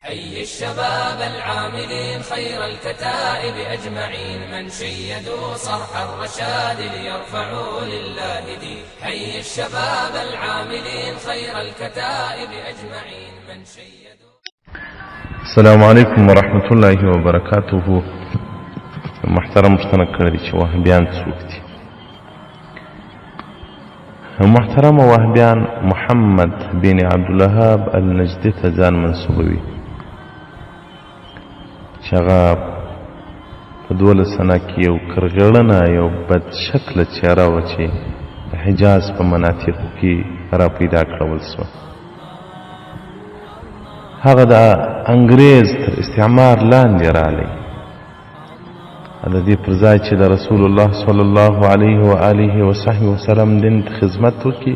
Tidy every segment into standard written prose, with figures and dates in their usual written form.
حي الشباب العاملين خير الكتائب أجمعين، من شيدوا صرح الرشاد ليرفعوا لله دين. حي الشباب العاملين خير الكتائب أجمعين، من شيدوا. السلام علیکم ورحمة الله وبرکاته. محترم پوښتنه کړې دي چې وهابیان څوک دي؟ محترم وهابیان محمد بن عبدالوهاب النجدي ته ځان منسوبوي چې هغه په 12 سنه کې یو کرغېړنه یو بد شکله څېره وه چې د حجاز په مناطقو کې را پیدا کړول سوه. هغه د انګرېز تر استعمار لاندې راغلی، د دې پر ځای چې د رسول الله صلی الله علیه و آله وصحبه وسلم دین ته خدمت وکړي،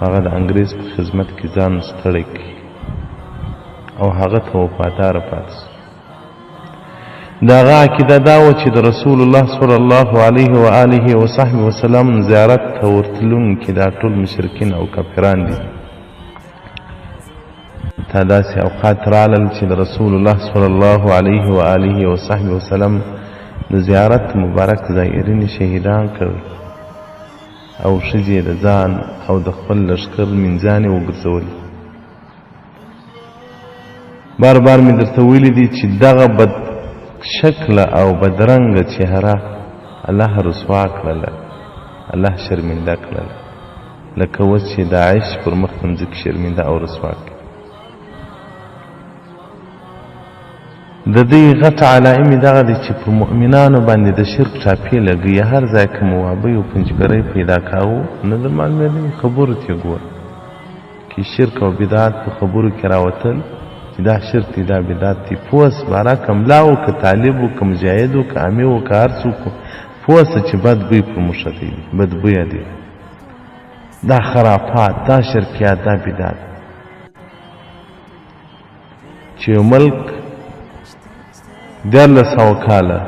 هغه د انګرېز په خدمت کې ځان ستړی کړي او هغه ته وفاداره پاتې سو. د هغه عقیده دا وه چې د رسول الله صلی الله علیه و آله وصحبه وسلم زیارت ته ورتلونکي دا ټول مشرکین او کافران دي. تا داسې اوقات رالل چې د رسول الله صلی الله علیه و آله وصحبه وسلم د زیارت مبارک زائرین شهیدان کړل او ښځې یې د ځان او د خپل لښکر مینځانې وګرځولې. بار بار مې درته ویلي دي چې دغه بد شکله او بدرنګه چهره الله رسوا کړله، الله شرمنده کړله، لکه اوس چې داعش پر مخ د مځکې شرمنده او رسوا کړي. د دوی غټ علایم دغه دی چې پر مؤمنانو باندې د شرک ټاپې لګوي. هر ځای که مو وابۍ او پنجپیری پیدا کاوه نه در معلومېدی، خبرو ته یې ګوره کې شرک او بدعت په خبرو کې راوتل چې دا شرک دی دا بدعت دی. پوه سه باره که ملا و که طالب و که مجاهد و که امي و که هر څوک و، پوه سه چې بد بوی پر موږ دی، بد بویه دی، دا خرافات، دا شرکیات، دا بدعت. چې یو ملک 1300 کاله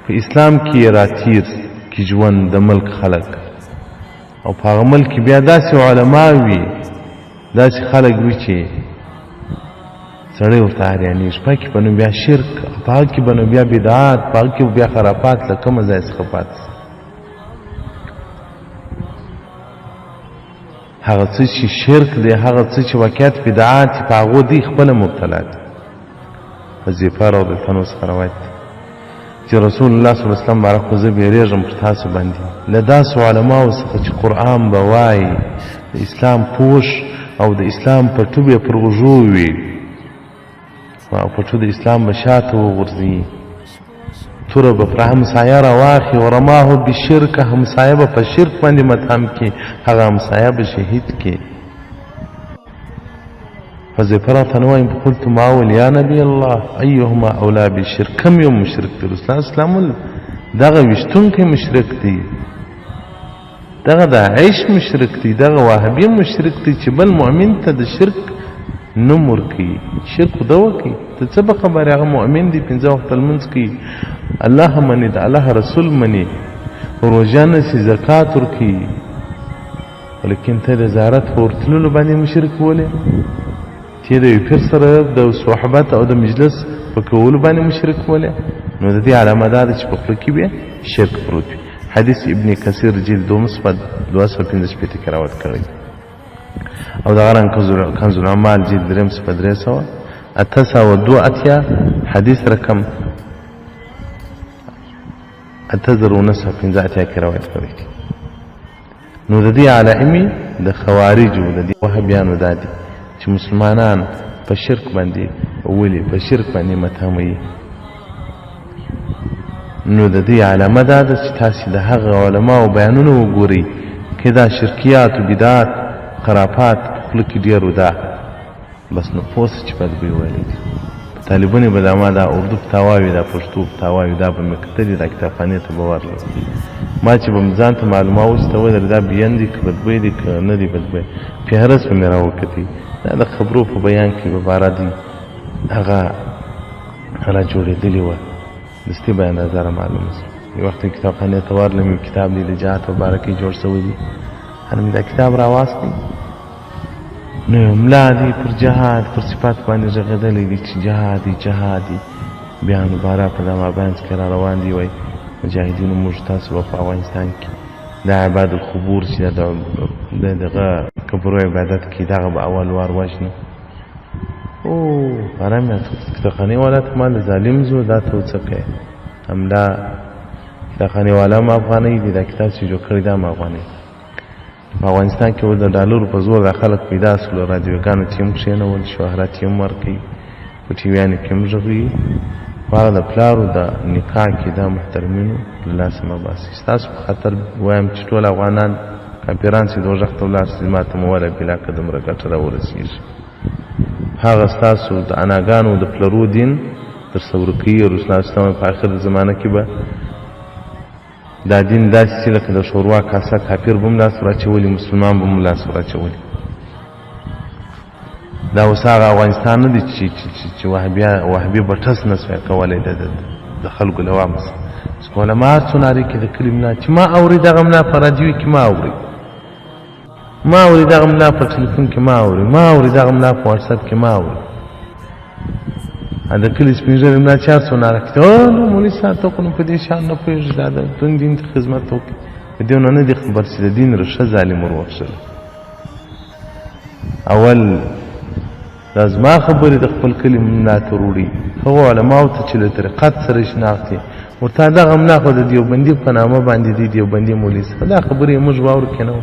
په اسلام کې یې راتیر کې ژوند د ملک خلک، او په هغه ملک کې بیا داسې علما وي، داسې خلک وي چې سړی ورته حیرانېږي. په کې به نو بیا شرک، په هغه کې به نو بیا بدعات، په هغه کې به بیا خرافات له کومه ځای څخه پاتې سي؟ هغه څه چې شرک دی، هغه څه چې واقعیت بدعات دي، په هغو دوی خپله مبتلا دي. حذیفه رضی الله عنه څخه روایت دی چې رسول الله صلی الله علیه وسلم بارک خو زه بیریږم پر تاسو باندې له داسو علماو څخه چې قرآن به وایي، د اسلام پوښ او د اسلام پټو به یې پر اوږو وي او پټو د اسلام به شاته وغورځي، توره به پر همسایه راواخلي، ورماه بالشرک، همسایه به په شرک باندې متهم کړي، هغه همسایه به شهید کړي. حذیفه راته نه وایم، قلت ما ویل یا نبی الله ایهما اولا بالشرک، کوم یو مشرک دی؟ رسول الله اسلام ویل دغه ویشتونکی مشرک دی، دغه داعش مشرک دی، دغه وهابي مشرک دی چې بل مؤمن ته د شرک نوم ورکوي. شرک خو ده وکړي، ته څه به خبر یې؟ هغه مؤمن دی، 5 وخته لمونځ کوي، الله مني، د الله رسول مني، روژه نیسي، زکات ورکوي، لیکن ته د زیارت په ورتللو باندې مشرک بولې، ته د یو پیر سره د صحبت او د مجلس په کولو باندې مشرک بولې. نو د دې علامه دا ده چې په خوله کې به شرک پروت وي. حدیث ابن کثیر جلد دوم صفحه 265 کې راوت کړی، او دغه رنګ کنز العمال جلد دریم صفحه 382 حدیث رقم 8985 کې روایت کړی دی. نو د دې علائمې د خوارجو د دې وهابیانو دا دي چې مسلمانان په شرک باندې ولي، په شرک باندې متهموي. نو د دې علامه دا ده چې تاسې د هغه علماو بیانونه وګورئ که دا شرکیات و بدعات خرافات په خوله کې ډېر و، دا بس نو پوه سه چې بدبوی ویلی دي. په طالبونو به دا ما دا اردو په تاواوي، دا پښتو په تاواوي، دا به مې کتلي، دا کتابخانې ته به ورغلم، ما چې به مې ځان ته معلومه وه چې ته ودرې دا بیین دی که بدبوی دی که نه دی بدبوی، فهرست به مې راوکتی، دا د خبرو په بیان کې به باره دی هغه را جوړېدلې وه، دستي به اندازه را معلومه سوه. یو وخت کتابخانې ته ورغلم، یو کتاب دی د جهاد په باره کې جوړ سوی دی، هر مې دا کتاب راواستي، نو یو ملا دی پر جهاد پر صفات باندې غږېدلی دی چې جهاد دی جهاد دی. بیا نو بارا په دا مابینځ کې را روان دي، وایي مجاهدینو موږ تاسو به په افغانستان کې دا عباد القبور چې د دغه قبرو عبادت کوي دغه به اول وار وژنو. او آرام کتابخانې والا ته ما د ظالم زو دا ته څه کوې؟ همدا کتابخانې والا هم افغانۍ دي، دا کتاب چې جوړ کړی دا هم افغانۍ. په افغانستان کې د ډالرو په زور دا خلک پیدا سول، رادیوګانو ته یې هم کښېنول، شهرت یې هم ورکوي، په ټي ویانو کې هم غږوي. خو هغه د پلارو د نکاح کې دا محترمینو له لاسه مه باسئ. ستاسو په خاطر وایم چې ټول افغانان کاپیران چې دوزخ ته ولاړ سي، ما ته مو وله بلا که دومره ګټه راورسېږي. هغه ستاسو د اناګانو د پلرو دین در سره ورکوي. رسول الله صلی په آخر زمانه کې به دا دین داسې چې لکه د ښوروا کاسه، کافر به هم لاس وراچولي، مسلمان به هم لاس وراچولي. دا اوس هغه افغانستان نه دی چې وهابي به ټس نه سوای کولی د خلکو له وامه څخه. ځکه علما هر څو نارې کې د کلي ملا چې ما اوري، دغه ملا په رادیو کې ما اوري، ما اوري دغه ملا په ټلیفون کې ما اوري، ما اوري دغه ملا په واټساپ کې ما اوري. د کلي سپین ږیري ملا چې هر څو ناره کوي، نو مولوي صاحب ته خو نو په دې شان نه پوهېږي، دا د دین دین ته خدمت وکړي. په دې نه دي خبر چې د دین ریښه ظالم ور وکښله. اول دا زما خبرې د خپل کلي ملا ته وروړي، هغو علماو ته چې له طریقت سره شناخت دي ورته دغه ملا خو د دیوبندي په نامه باندې دی، دیوبندي مولوي صاحب دا خبرې یې موږ واورو که نه.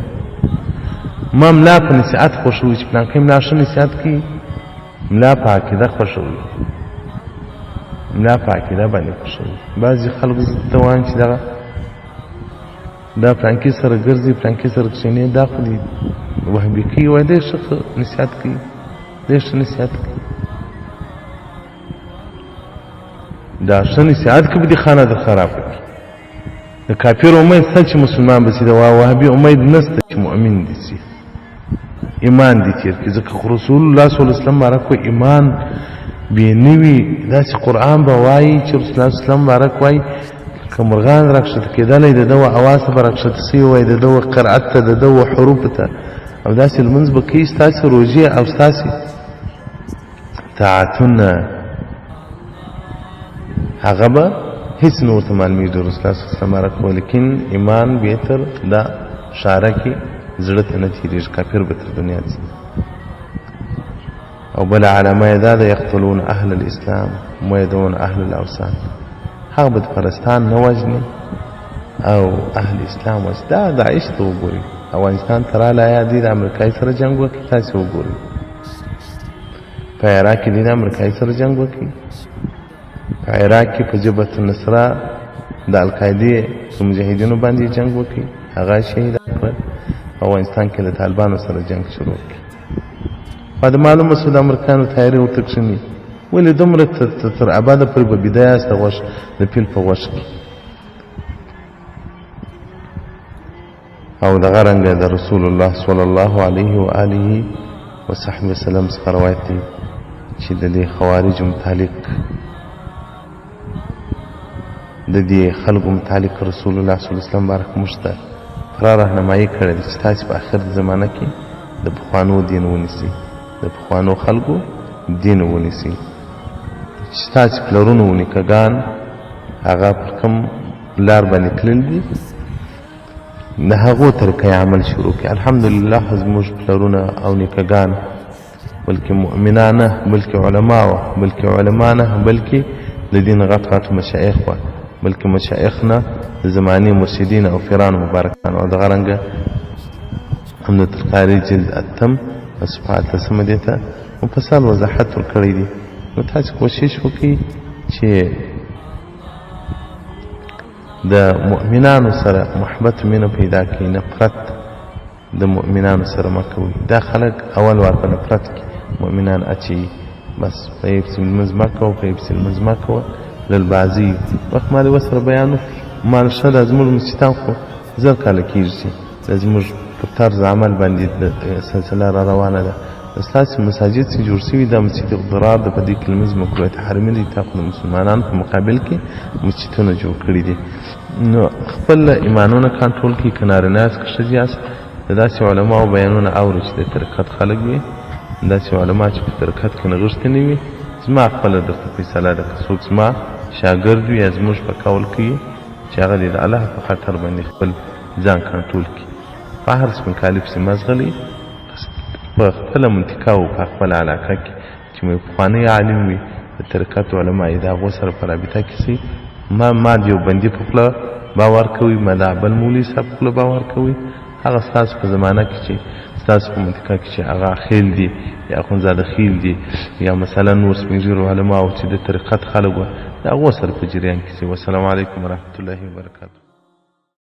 ما ملا په نصیحت خوښوي چې پلانکی ملا ښه نصیحت کوي، ملا په عقیده خوښوي، ملا په عقیده باندې خوښوي. بعضې خلکو زه ته وایم چې دغه دا پلانکي سره ګرځي، پلانکي سره کښېني، دا خو دې وهابي کوي، وایي ډېر ښه نصیحت کوي، ډېر ښه نصیحت کوي. دا ښه نصیحت کوي به دې خانه در خرابه کړي. د کافر امید څه چې مسلمان به سي، د وهابي امید نسته چې مؤمن دي سي، ایمان دي تېر کړي. ځکه خو رسول الله صلی الله علیه وسلم مبارک وایي ایمان بې نه وي، داسې قرآن به وایي چې رسول الله صلی الله علیه وسلم مبارک وایي که مرغان راکښته کېدلی د ده و اواز ته به راکښته سوي وای، د ده و قرائت ته، د ده و حروف ته، او داسې لمونځ به کوي ستاسې روژې او ستاسې طاعتونه هغه به هیڅ نه ورته معلومېږي. رسول الله صلی الله علیه وسلم مبارک وایي لیکن ایمان به تر دا ښاره کې زړه ته نه تېرېږي، کافر به تر دنیا ځي. او بله علامه یې دا ده یقتلون اهل الاسلام ویدعون اهل الاوثان، هغه بتپرستان نه وژني او اهل اسلام وژني. دا داعش ته وګورئ، افغانستان ته راله، آیا دوی د امریکایي سره جنګ وکړي؟ تاسې وګورئ په عراق کې دوی د امریکایي سره جنګ وکړي، په عراق کې په جبهة النصره د القاعدې په مجاهدینو باندې جنګ وکړي، هغه شهیدان کړل. په افغانستان کې له طالبانو سره جنګ شروع کړي. خو د معلومه سو د امریکایانو تیارې ورته کښېني، ولې دومره تر ابده پورې به بیده یاست د غوښ د پیل په غوښ کې. او دغه رنګه د رسول الله صلی الله علیه و آله وصحبه وسلم څخه روایت دی چې د دې خوارجو متعلق، د دې خلکو متعلق رسول الله صلی الله علیه وسلم مبارک موږ ته پوره رهنمایي کړې ده چې تاسې په آخر زمانه کې د پخوانو دین ونیسئ، د پخوانو خلکو دین ونیسئ، چې ستاسې پلرونو و نیکهګان هغه پر کوم لار باندې تللي دي د هغو طریقې عمل شروع کړي. الحمدلله زموږ پلرونه او نیکهګان بلکې مؤمنان نه، بلکې علما وه، بلکې علما نه، بلکې د دین غټ غټ مشایخ وه، بلکې مشایخ نه د زمانې مرشدین او پیران مبارکان. او دغه رنګه عمدة القاري جلد اتم صفحه اتلسمه دې ته مفصل وضاحت ورکړی دی. نو تاسې کوشش وکړئ چې د مؤمنانو سره محبت مینه پیدا کړئ، نفرت د مؤمنانو سره مه کوئ. دا خلک اول وار په نفرت کې مؤمنان اچوي، بس په یې پسې لمونځ مه کوه، په یې پسې لمونځ مه کوه، للبازي وخت ما له سره بیان وکړ. مال ښه ده، زموږ مسجدان خو زر کاله کېږي چې زموږ په طرز عمل باندې سلسله را روانه ده. ستاسې مساجد چې جوړ شوي دا مسجد ضرار ده، په دې کې لمونځ مکروه تحریمي دی، تا خو د مسلمانانو په مقابل کې مسجدونه جوړ کړي دي. نو خپل ایمانونه کنټرول کړئ، که نارینه یاست که ښځې یاست، د داسې علماو بیانونه اورئ چې د طریقت خلک وي. داسې علما چې په طریقت کې نغښتي نه وي، زما خپله درته فیصله ده، که څوک زما شاګرد وي یا زموږ په قول کې چې هغه دې د الله په خاطر باندې خپل ځان کنټرول کړي، په هر سپین کالي پسې مه ځغلئ، په خپله منطقه او په خپله علاقه کې چې مې پخوانی عالم وي، د طریقت علما یې د هغو سره په رابطه کې سي. ما د یو بندي په خوله باور کوي، ما د بل مولوي صاحب په خوله باور کوي. هغه ستاسو په زمانه کې چې ستاسو په منطقه کې چې هغه خیل دي یا اخوندزاده خیل دي یا مثلا نور سپین ږیرو علماو چې د طریقت خلک وه، د هغو سره په جریان کې سي. والسلام علیکم ورحمة الله وبرکاته.